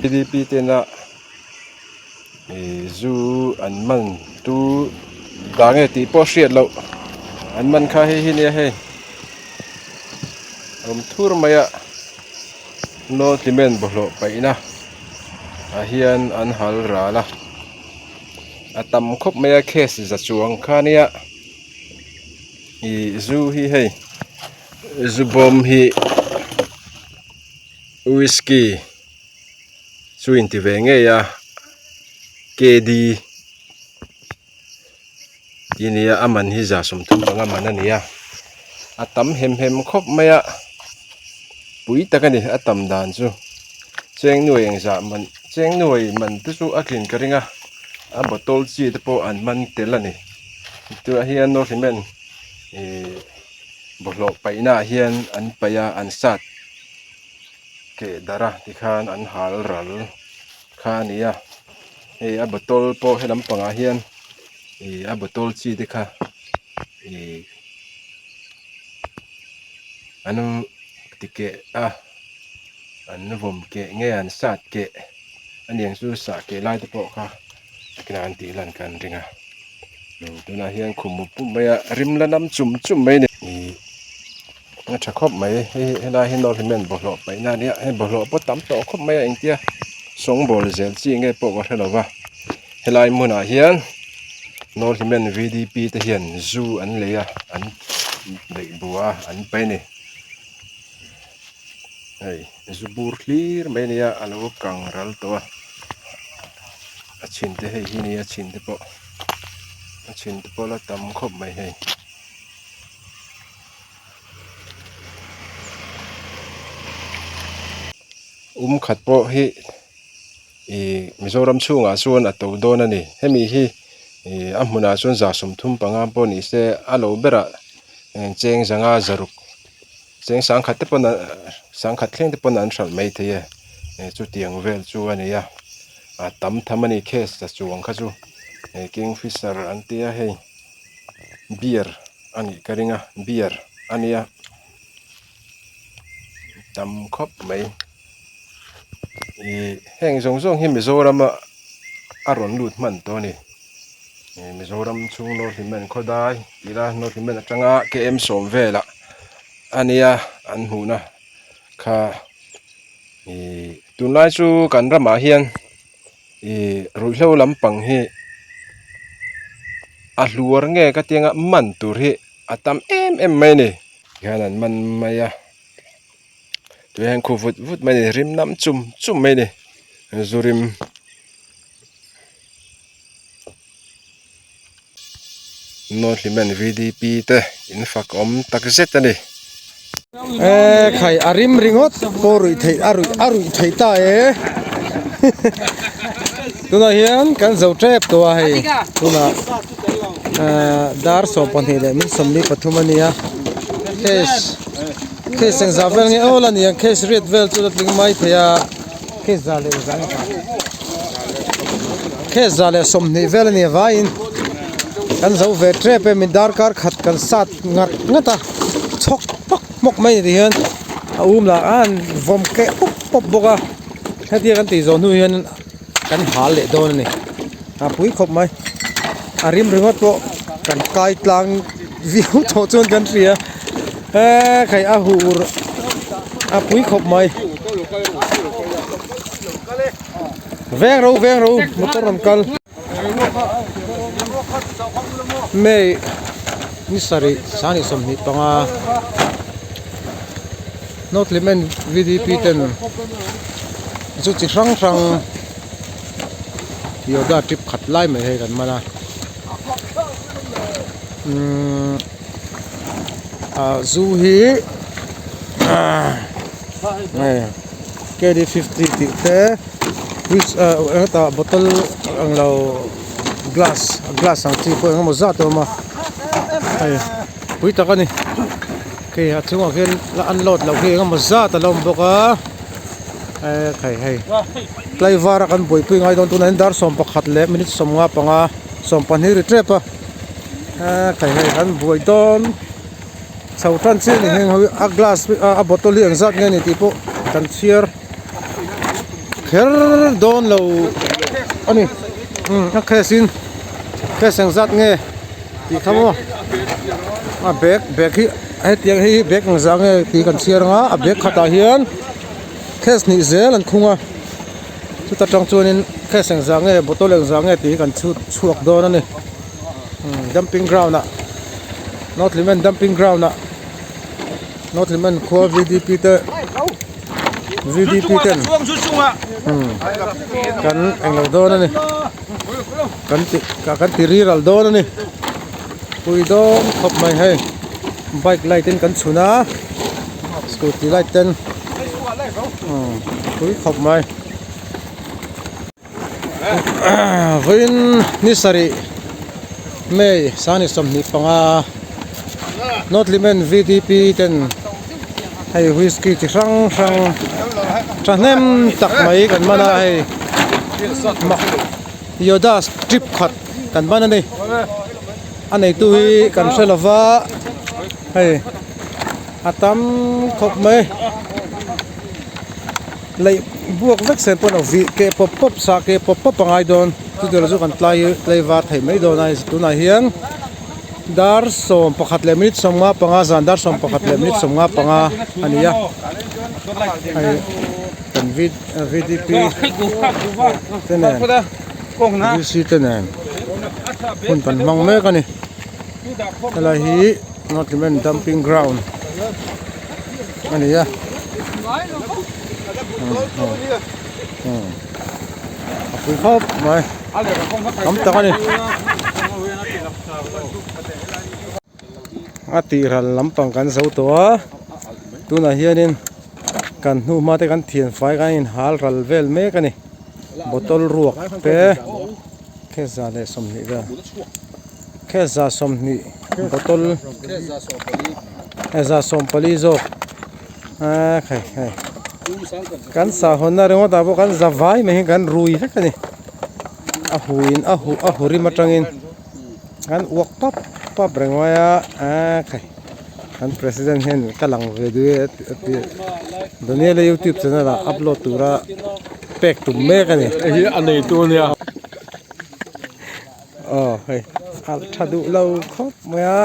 P_d_p tena ih zu an man tu dah nge tih pawh hriat loh an man kha hei hi nia hei a awm thur mai a naw cement bawlhhlawh paihna ah hian an hal ral a a tam khawp mai a case za chuang kha nia ih zu hi hei zu bawm hi whisky chu inti ve ngei a K_D tih a ni a a man hi za sawmthum panga man a ni a a tam hem hem khawp mai a pui tak a ni a tam dan chu cheng nuai engzah man cheng nuai man te chu a tlin ka ring a a bottle chi te pawh an man tel a ni tunah hian north cement ihh bawlhhlawh paihna ah hian an paih a an sat keh darh a tikhan an hal ral kha a ni a hei a bottle pawh he lampangah hian ih a bottle chi te kha ih an ti keh a an vawm keh nge an sat keh a niang chu sah keh lai te pawh kha nakinah an tih lan kan ring a tunah hian khum mup mup mai a rim la nam chum chum mai a ni ih a tha khawp mai hei helai hi nawr hlimen bawlhhlawh paihna a nia hei bawlhhlawh pawh tam tawh khawp mai a engtia sawngbawl zel chi nge pawh ka hre lo va helai hmunah hian nawr hlimen V D P te hian zu an lei a an beih bua a an paih a ni hei zu bur hlir mai a nia a lo kang ral tawh a a chhin te hei hi a nia a chhin te pawh a chhin te pawh la tam khawp mai hei. Um khat pawh hi ih Mizoram chhungah chuan a to dawn a ni hemi hi ih a hmunah chuan za sawmthum panga pawh ni se a lo berah cheng zanga zaruk cheng sangkhat te pawn sangkhat thleng te pawn an hralh mai thei e chutiang vel chu a ni a a tam tham a ni case ta chuang kha chu kingfisher an tia hei. Beer a nih ka ring a beer a nia tam khawp mai ih heng zawng zawng hi Mizoram a a rawn lut hman tawh a ni ih Mizoram chhung North Hlimen khawdai tih ila North Hlimen atanga K_M sawm velah a nia an hmuhna kha ih tunlai chu kan ramah hian. Ih ruihhlo lampang hi a hluar nge ka tianga man tur hi a tam em em mai a ni hian an man mai a tui hian khu vut vut mai a ni rim nam chum chum mai a ni zu rim. North Hlimen VDP te in fak awm tak zet a ni. E khai a rim ringawt pawh ruih theih a ruih a ruih theih ta e tunah hian kan zo tep tawh a hei tunah ahh dar 12 leh min 23 a nia case case engzah vel nge awl a ni ang case riat vel chu la tling mai thei a case za leh engzah nge case za leh 20 vel a ni avaiin kan zo ve tep e min darkar khat kan sat ngat ngat a chhawk hmawk hmawk mai ni hian a um lah a an vawm keh pawp pawp bawk a hetia kan tih zawh hnu hian kan hal leh dawn a ni a pui khawp mai a rim ringawt pawh kan kai tlang viau tawh chuan kan hria eee khai a hur a pui khawp mai veng ro veng ro motor rawn kal. May ni sarih sangni 25 North Hlimen VDP ten chu chi hrang hrang yoga trip khat lai mai hei kan man a umm ah zu hi ah K D 50 tih te. Which ah hetah bottle ang lo glass glass ang chi pawh eng emaw zat a awm a hei pui tak a ni khi a chungah khian la unload loh khi eng emaw zat a lo awm bawk a eh khai hei tlaivar a kan buaipui ngai dawn tunah hian dar 11 leh minute 15 12 ri tep a eh khai hei kan buai dawn chho tan chiah a ni heng ho hi a glass a bottle hi engzat nge a ni tih pawh kan chhiar. kher dawn lo a ni umm a case in case engzat nge tih kha maw a bag bag hi hetiang hi bag engzah nge tih kan chhiar ang a a bag khatah hian case hnih zel an khung a chuta tang chuanin case engzah nge bottle engzah nge tih hi kan chhut chhuak dawn a ni umm dumping ground ah north hlimen dumping ground ah. North Hlimen khua VDP te VDP ten kan englo dawn a ni kan ti kan ti riral dawn a ni pui dawn khawp mai hei bike light in kan chhun a scooty light ten pui khawp mai. Vawiin ni sarih May sangni 25 North Hlimen VDP ten hei whisky chi hrang hrang thahnem tak mai kan man a hei Yoda strip khat kan man a ni a neitu hi kan hre lova hei a tam khawp mai. Leih buak vek sen pawh a vih keh pawp pawp sah keh pawp pawp a ngai dawn chu tur chu kan tlai tlai var thei mai dawn a tunah hian dar 11 leh minute 55 zan dar 11 leh minute 55 a ni a hei kan v vdp te nen vc te nen hun kan hmang mek a ni helai hi North Hlimen dumping ground a ni a a pui khawp mai tam tak a ni a tih ral lampang kan zo tawh a tunah hianin kan hnu hma te kan thian fai kan inhal ral vel mek a ni bottle ruak te kheza leh 20 vel. Kheza 20 bottle kheza 14 zawk a khai hei kan sahhawnna ringawt ah pawh kan za vai mai hi kan rui vek a ni a huin a huh a hu rim atangin kan uak pap pap reng mai a a khai kan president hian ka lang ve duh e a ti Daniel-a youtube channel ah upload tura pek tum mek a ni. Hei hi a neitu a nia. Aw hei alh tha duh lo khawp mai a.